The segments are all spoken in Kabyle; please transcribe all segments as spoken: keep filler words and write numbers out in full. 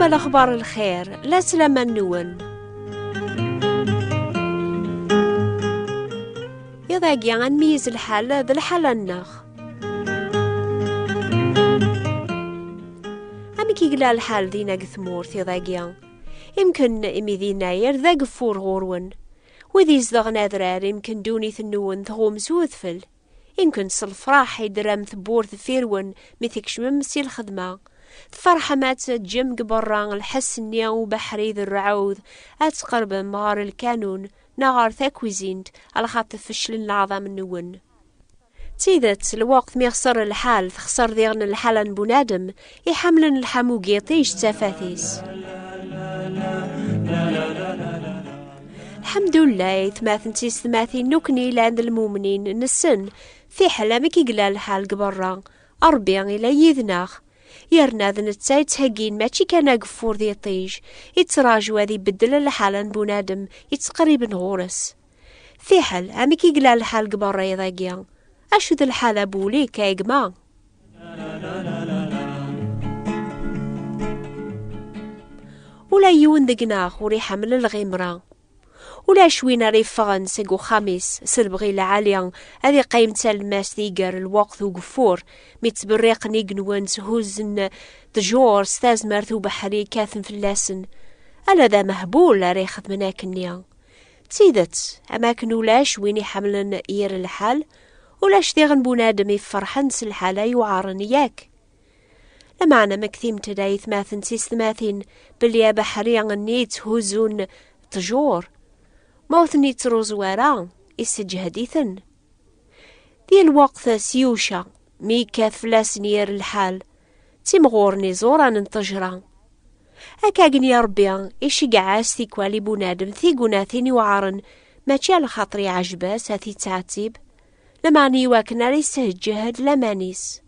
Lexbar lxir, la slama-nwen. Iḍ-agi ad nmeyyez lḥal d lḥala-nneɣ. Amek i yella lḥal dinna deg tmurt iḍ-agi? Imken imi d yennayer d ageffur ɣur-wen. Wid izedɣen adrar, imken ddunit-nwen tɣum s udfel. Imken s lefraḥ i d-terram tewwurt deffir-wen mi tkecmem si lxedma. Tferḥem ad teǧǧem deg berra lḥess-nni ubeḥri d rrɛud, ad tqerbem ɣer lkanun neɣ ɣer takwizint, alaxaṭer feclen leɛḍam-nwen. D tidet, lweqt mi yexṣer lḥal, texṣer diɣen lḥala n bunadem, iḥamlen lḥamu n yiṭij d tafat-is. Lḥemdullah, aytmaten d tisetmatin, nekkni llan d lmumnin, nessen, fiḥel amek i yella lḥal deg berra, Ṛebbi ila yid-neɣ. Yerna d netta yettheggin mačči kan ageffur d yiṭij, yettraǧu ad ibeddel lḥala n bunadem yettqerriben ɣur-s. Fiḥel amek i yella lḥal deg berra iḍ-agi? Acu d lḥala n wul-ik, a gma? Ula yiwen deg-neɣ ur iḥemmel lɣimra. Ulac win ara yeffɣen seg uxxam-is s lebɣi lɛali, ad iqqim d talemmast iger lweqt ugeffur, mi ttberriqen igenwen, shuzzen ttjur s tazmert ubeḥri kkaten fell-asen. Ala d amehbul ara ixedmen akkenni. D tidet, am akken ulac win iḥemmlen yir lḥal, ulac diɣen bunadem iferḥen s lḥala yuɛren, yak? Lameɛna ma ktimt-d aytmaten d tisetmatin belli abeḥri-nni yetthuzzun ttjur, ma ur ten-yettruẓu ara, isseǧhed-iten. Di lweqt s yuca, mi yekkat fell-asen yir lḥal, ttimɣuren iẓuran n ṭṭejra. Akka akken i Ṛebbi iceggeɛ-as tikwal i bunadem tigunatin iweɛren, mačči ala xaṭer iɛjeb-as ad t-ittɛettib, lameɛna iwakken ara yessehǧehd laman-is.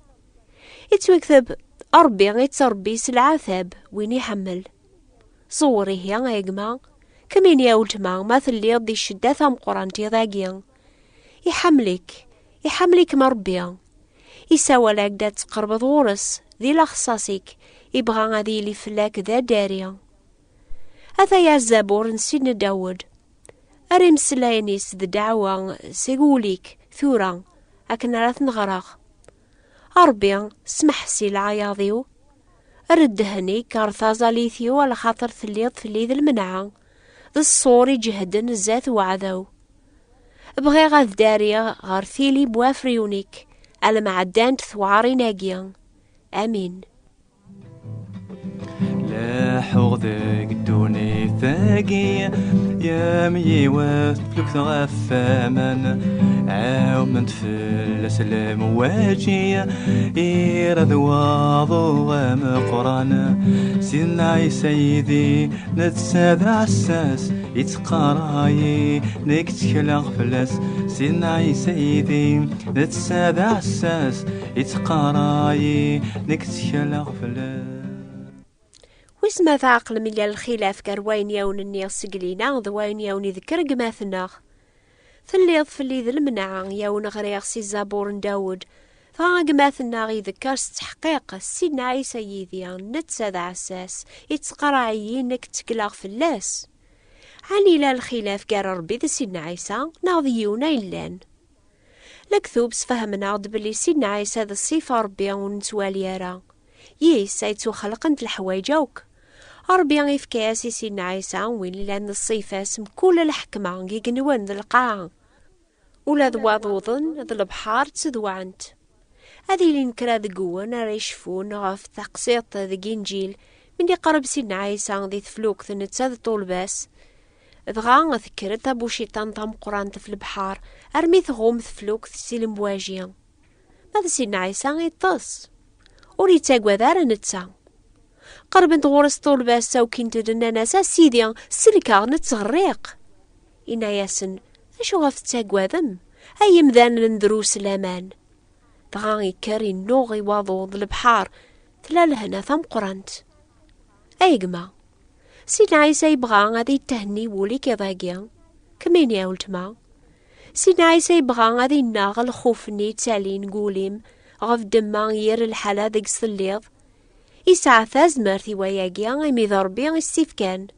Ittwekteb, Ṛebbi ittṛebbi s lɛatab win iḥemmel. Ẓewwer ihi, a gma, kemmini a weltma, ma telliḍ di ccedda tameqqrant iḍ-agi. Iḥemmel-ik, iḥemmel-ikem Ṛebbi. Isawal-ak-d ad tqerbeḍ ɣur-s, di lexṣaṣ-ik, ibɣa ad yili fell-ak d adari. Ataya zzabur n Sidna Dawed. Err imeslayen-is d ddeɛwa seg wul-ik tura, akken ara ten-ɣreɣ. A Ṛebbi, smeḥ si leɛyaḍ-iw. Err ddehn-ik ɣer taẓallit-iw, alaxaṭer telliḍ fell-i d lmenɛa, d ṣṣur iǧehden zdat uɛdaw. Bɣiɣ ad dariɣ ɣer tili n wafriwen-ik, alma ɛeddant tewɛarin-agi. Amin. Leḥḥuɣ deg ddunit-agi, yam yiwet teflukt ɣef waman, ɛawment fell-as lemwaji, irad waḍu ameqqran. Sidna Ɛisa yid-i, netta d aɛessas, ittqaray-i, nekk ttekleɣ fell-as. Sidna Ɛisa yid-i, netta d aɛessas, ittqaray-i, nekk ttekleɣ fell-as. Wis ma tɛeqlem illa lxilaf gar wayen yawen-nniɣ seg lina d wayen yawen-idekker gma-tneɣ. Telliḍ fell-i d lemneɛ, yawen ɣriɣ si Zabur n Dawed, dɣa gma-tneɣ idekker s tteḥqiq, Sidna Ɛisa yid-i, netta d aɛessas, ittqaray-iyi, nekk ttekleɣ fell-as. Ɛni illa lxilaf gar Ṛebbi d Sidna Ɛisa, neɣ d yiwen ay llan? Lektub sfehmneɣ-d belli Sidna Ɛisa d ṣṣifa Ṛebbi ur nettwali ara. Yis ay ttuxelqent leḥwayeǧ akk. Ṛebbi ifka-yas i Sidna Ɛisa win ilan d ṣṣifa-s mkul lḥekma n yigenwen d lqaɛa. Ula d waḍuḍen d lebḥer ttedwaɛent. Ad ilin kra deg-wen ara yecfun ɣef taqsiṭ deg Inǧil, mi d-iqerreb Sidna Ɛisa di teflukt netta d ṭṭulba-s. Dɣa tekker-d tabuciṭant tameqqrant ɣef lebḥer, armi tɣum teflukt si lemwaji. Ma d Sidna Ɛisa iṭṭes. Ur yettagad ara netta. Qerben-d ɣur-s ṭṭulba-s, ttawkin-t-id, nnan-as: "A Sidi, selkeɣ, nettɣerriq." Inna-yasen: "D acu ɣef tettagadem, ay imdanen n drus laman?" Dɣa ikker innuɣ i waḍu d lebḥer, tella lehna tameqqrant. Ay gma, Sidna Ɛisa yebɣa ad yethenni wul-ik iḍ-agi. Kemmini a weltma. Sidna Ɛisa yebɣa ad innaɣ lxuf-nni yettalin deg wul-im ɣef ddemma yir lḥala deg-s telliḍ. Yesɛa tazmert i wayagi, imi d Ṛebbi i s-tt-ifkan.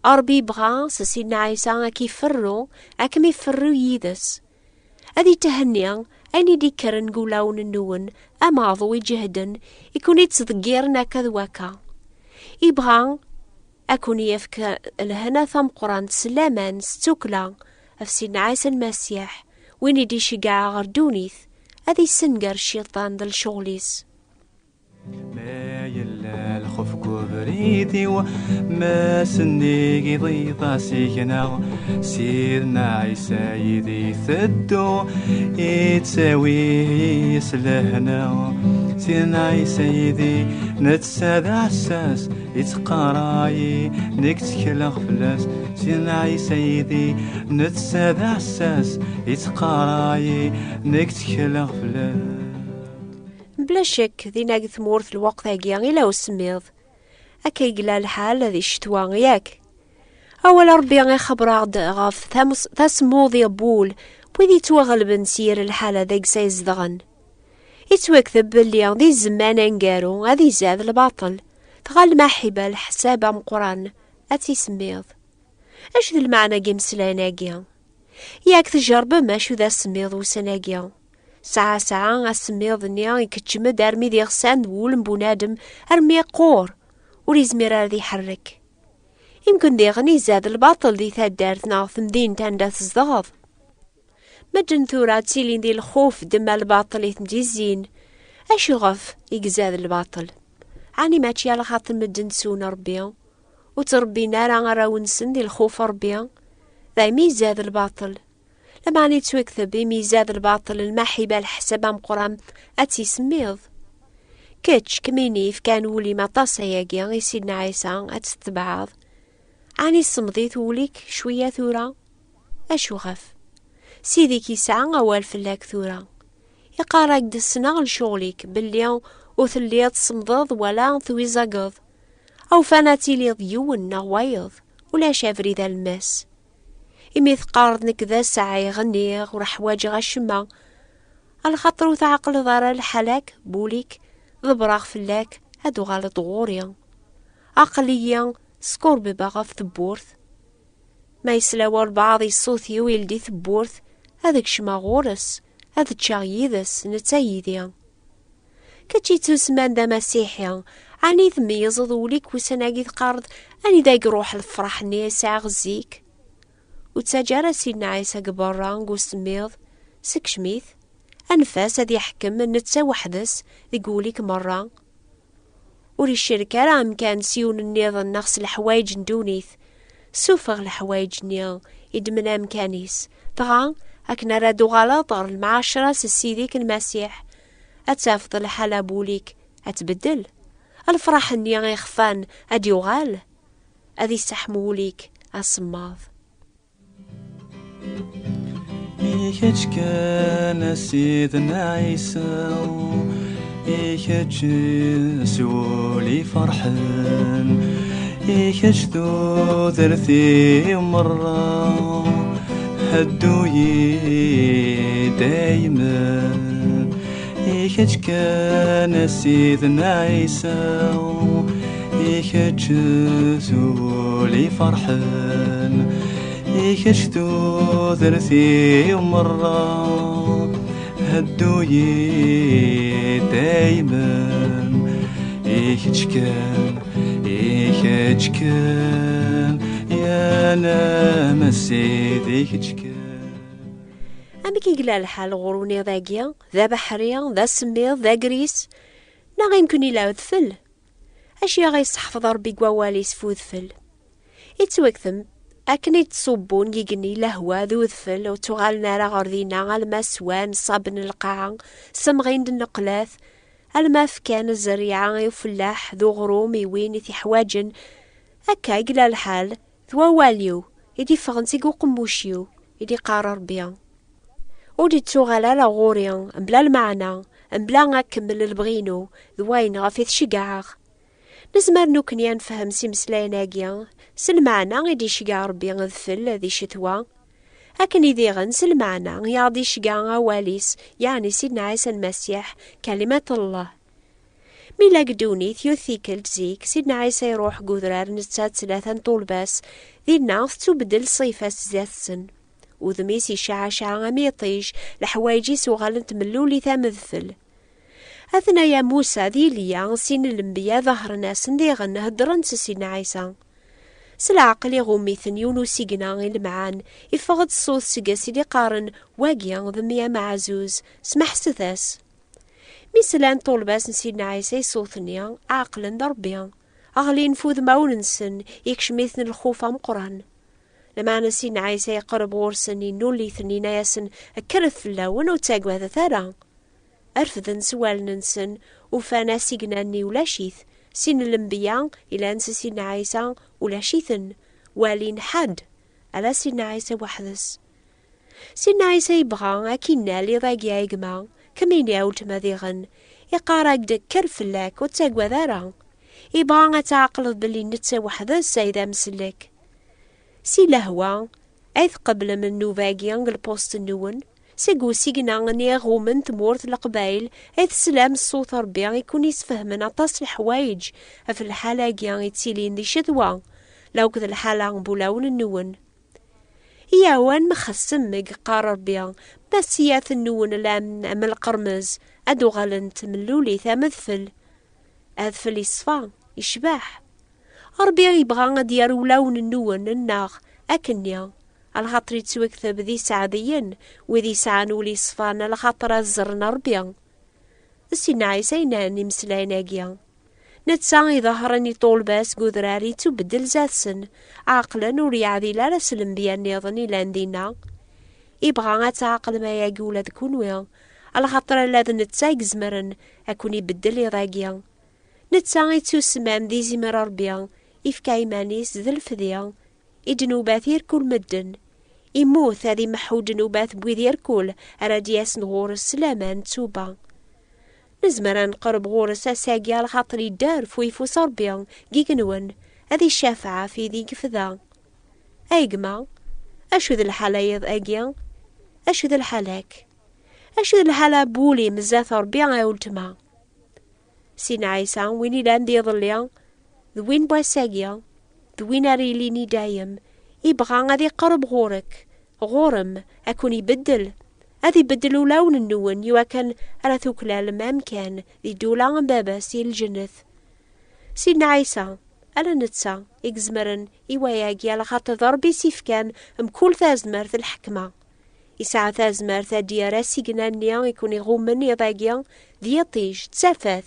Ṛebbi yebɣa s Sidna Ɛisa ad k-iferru, ad kem-iferru yid-s. Ad ithenni ayen i d-ikkren deg wulawen-nwen, amaḍu iǧehden, i ken-ittḍeggiren akka d wakka. Ibɣa ad ken-yefk lehna tameqqrant s laman, s tukkla, ɣef Sidna Ɛisa Lmasiḥ, win i d-iceggeɛ ɣer ddunit, ad issenger cciṭan d lecɣel-is. Ma yella lxuf deg ubrid-iw, ma sennig iḍ-iḍ asigna, Sidna Ɛisa yid-i teddu, ittawi-yi s lehna. Sidna Ɛisa yid-i, netta d aɛessas, ittqaray-i, nekk ttekleɣ fell-as. Sidna Ɛisa yid-i, netta d aɛessas, ittqaray-i, nekk ttekleɣ fell-as. Mebla ccek, dinna deg tmurt lweqt-agi ila usemmiḍ. Akka i yella lḥal di ccetwa, yak? Awal Ṛebbi ixebber-aɣ-d ɣef tams-, tasmuḍi n wul n wid yettwaɣelben s yir lḥala deg-s ay zedɣen. Yettwakteb belli di zzman aneggaru ad izad lbaṭel, dɣa lmaḥiba leḥsab ameqqran ad tisemmiḍ. Acu d lmeɛna n yimeslayen-agi? Yak tjerrbem acu d asemmiḍ ussan-agi? Saɛa saɛa asemmiḍ-nni ikeččem-d armi d iɣsan d wul n bunadem, armi yeqqur, ur izmir ara ad iḥerrek. Imken diɣen izad lbaṭel di taddart neɣ temdint anda tzedɣeḍ. Medden tura ttilin di lxuf d ma lbaṭel i ten-d-izzin. Acu ɣef i izad lbaṭel? Ɛni mačči ala xaṭer medden ttun Ṛebbi, ur ttṛebbin ara arraw-nsen di lxuf Ṛebbi? Daymi izad lbaṭel. Lameɛna yettwakteb imi izad lbaṭel, lmaḥiba leḥsab ameqqran ad tisemmiḍ. Kečč, kemmini yefkan wul-im aṭas ayagi i Sidna Ɛisa ad t-tebɛeḍ, ɛni semmeḍ-it wul-ik cwiya tura? Acu ɣef? Sidi-k yesɛa awal fell-ak tura. Iqqar-ak-d ssneɣ lecɣel-ik, belli ur telliḍ tsemmdeḍ wala twizageḍ. Awfan ad tiliḍ yiwen neɣ wayeḍ, ulac abrid alemmas. Imi teqqareḍ nekk d asaɛi, ɣniɣ, ur ḥwaǧeɣ acemma. Alxaṭer ur tɛeqleḍ ara lḥal-ak, wul-ik, ḍebbreɣ fell-ak, ad uɣaleḍ ɣur-i. Aql-iyi skurbibeɣ ɣef tewwurt. Ma yesla walbeɛḍ i ṣṣut-iw ildi tewwurt, ad kecmeɣ ɣur-s, ad ččeɣ yid-s, netta yid-i. Kečč yettusemman d amasiḥi, ɛni tmeyyzeḍ ul-ik ussan-agi teqqareḍ: "Anida i iruḥ lefraḥ-nni i sɛiɣ zik?" Ur ttaǧǧa ara Sidna Ɛisa deg berra, deg usemmiḍ, sekcem-it. Anef-as ad iḥkem netta weḥd-s deg wul-ik merra. Ur icerrek ara amkan s yiwen nniḍen neɣ s leḥwayeǧ n ddunit. Sufeɣ leḥwayeǧ-nni iddmen amkan-is, dɣa akken ara d-tuɣaleḍ ɣer lemɛacra s Ssid-ik Lmasiḥ, ad tafeḍ lḥala n wul-ik ad tbeddel. Lefraḥ-nni ixfan ad d-yuɣal, ad iseḥmu wul-ik asemmaḍ. I kečč kan a Sidna Ɛisa, i kečč s wul iferḥen, i kečč tudert-iw merra, heddu-yi daymen. I kečč kan a Sidna Ɛisa, i kečč s wul iferḥen, i kečč tudert-iw merra, heddu-yi daymen. I kečč kan, i kečč kan, ya namessid, i kečč kan. Amek i yella lḥal ɣur uniḍ-agi? D abeḥri, d asemmiḍ, d agris, neɣ imken ila udfel? Acu i ɣ-yesseḥfeḍ Ṛebbi deg wawal-is f udfel? Ittwaktem akken i d-ṣubbun deg igenni lehwa d udfel, ur ttuɣalen ara ɣer dinna alma swan ṣṣaben n lqaɛa, semɣin-d nneqlat, alma fkan zzerriɛa i ufellaḥ d uɣrum i win i t-iḥwaǧen. Akka i yella lḥal d wawal-iw i d-iffɣen seg uqemmuc-iw, i d-iqqar Ṛebbi. Ur d-ittuɣal ara ɣur-i mebla lmeɛna, mebla ad kemmel lebɣi-inu d wayen ɣef i t-ceggɛeɣ. Nezmer nekkni ad nefhem s imeslayen-agi s lmeɛna i d-iceggeɛ Ṛebbi adfel di ccetwa, akken i diɣen s lmeɛna i aɣ-d-iceggeɛ awal-is, yeɛni Sidna Ɛisa Lmasiḥ, Kalimat Allah. Mi la deg ddunit, yiwet tikkelt zik, Sidna Ɛisa iruḥ deg udrar netta d tlata n ṭṭulba-s, dinna tettubeddel ṣṣifa-s zdat-sen. Udem-is iceɛceɛ am iṭij, leḥwayeǧ-is uɣalent mellulit am udfel. Atnaya Musa d Iliya, sin n lenbiya ḍehren-asen diɣen, heddren s Sidna Ɛisa. S leɛqel iɣumm-iten yiwen usigna ilemɛan, iffeɣ-d ṣṣut seg-s i d-iqqaren: "Wagi d mmi ameɛzuz, smeḥset-as." Mi slan ṭṭulba-s n Sidna Ɛisa i ṣṣut-nni, ɛeqlen d Ṛebbi. Ɣlin f udmawen-nsen, ikcem-iten lxuf ameqqran. Lameɛna Sidna Ɛisa iqerreb ɣur-sen, innul-iten, yenna-yasen: "Kkret fell-awen, ur ttagadet ara." Refden s wallen-nsen, ufan asigna-nni ulac-it. Sin n lenbiya ilan s Sidna Ɛisa ulac-iten. Walin ḥedd, ala Sidna Ɛisa weḥd-s. Sidna Ɛisa yebɣa ad k-innal iḍ-agi a gma, kemmini a weltma diɣen. Iqqar-ak-d: "Kker fell-ak, ur ttagad ara." Yebɣa ad tɛeqleḍ belli netta weḥd-s ay d amsellek. Si lehwa ay tqeblem nnuba-agi deg lpust-nwen, seg usigna-nni iɣummen tmurt n Leqbayel ay teslam ṣṣut Ṛebbi i kun-isfehmen aṭas leḥwayeǧ ɣef lḥala-agi yettilin di ccetwa, la akked lḥala n wulawen-nwen. Iyaw ad nxessem, i yeqqar Ṛebbi, ma ssiyat-nwen llan am lqermez, ad uɣalent mellulit am udfel. Adfel iṣfa, icbeḥ. Ṛebbi yebɣa ad d-yerr ulawen-nwen nneɣ akkenni, alaxaṭer ittwakteb d iseɛdiyen wid yesɛan ul iṣfan, alaxaṭer ad ẓren Ṛebbi. D Sidna Ɛisa yennan imeslayen-agi. Netta iḍehren i ṭṭulba-s deg udrar yettubeddel zdat-sen, ɛeqlen ur yeɛdil ara s lenbiya nniḍen ilan dinna. Ibɣa ad tɛeqlem ayagi ula d kunwi, alaxaṭer ala d netta i izemren ad ken-ibeddel iḍ-agi. Netta ittusemman d izimer Ṛebbi, ifka iman-is d lefdi i ddnubat irkul medden. Immut ad imeḥḥu ddnubat n wid irkul ara d-yasen ɣur-s s laman d tuba. Nezmer ad neqreb ɣur-s ass-agi, alaxaṭer idder f uyeffus Ṛebbi deg igenwen, ad icafeɛ ɣef wid i yefda. Ay gma, acu d lḥala-agi? Acu d lḥala-k? Acu d lḥala n wul-im zdat Ṛebbi, a weltma? Sidna Ɛisa, win ilan d iḍelli, d win n wass-agi, d win ara yilin i dayem, ibɣa ad iqerreb ɣur-k, ɣur-m, ad ken-ibeddel, ad ibeddel ulawen-nwen, iwakken ara tuklalem amkan di ddula n Baba-s i lǧennet. Sidna Ɛisa, ala netta i izemren i wayagi, alaxaṭer d Ṛebbi i s-ifkan mkul tazmert d lḥekma. Isɛa tazmert ad d-yerr asigna-nni i ken-iɣummen iḍ-agi d yiṭij, d tafat,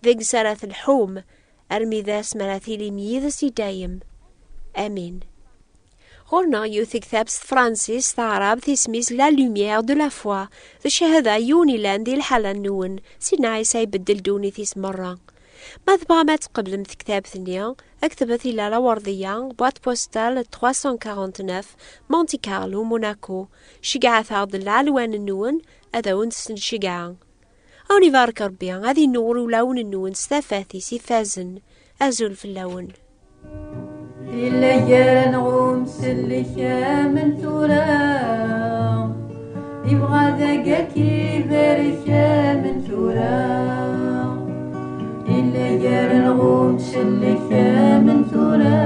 deg-s ara telḥum, armi d asmi ara tilim yid-s i dayem. Amin. Ɣur-neɣ yiwet tektabt s tefransist, taɛrabt, isem-is La Lumière de la Foi, d cchada yiwen ilan di lḥala-nwen, Sidna Ɛisa ibeddel ddunit-is merra. Ma tebɣam ad tqeblem tektabt-nni, ktbet i Lalla Werdiya, boîte postale trois cent quarante-neuf, Monte Carlo, Monaco. Ceggɛet-aɣ-d lɛelwan-nwen, ad awen-d-sneccegɛeɣ. Ad wen-ibarek Ṛebbi, ad inuɣer ulawen-nwen s tafat-is ifazen. Azul fell-awen. Yella gar-aneɣ umsellek am n tura, ibɣa dagi ad k-ibarek am n tura. Yella gar-aneɣ umsellek am n tura,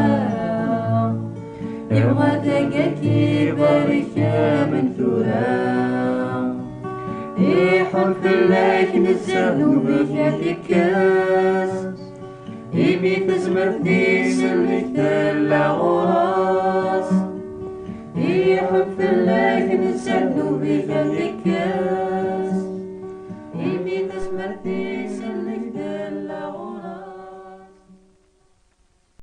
ibɣa dagi ad k-ibarek am n tura. Iḥun fell-ak nezzeh, ddnub-ik ad t-ikkes. Imi tezmert n isellek tella ɣur-s, iḥun fell-ak nezzeh, ddnub-ik ad t-ikkes.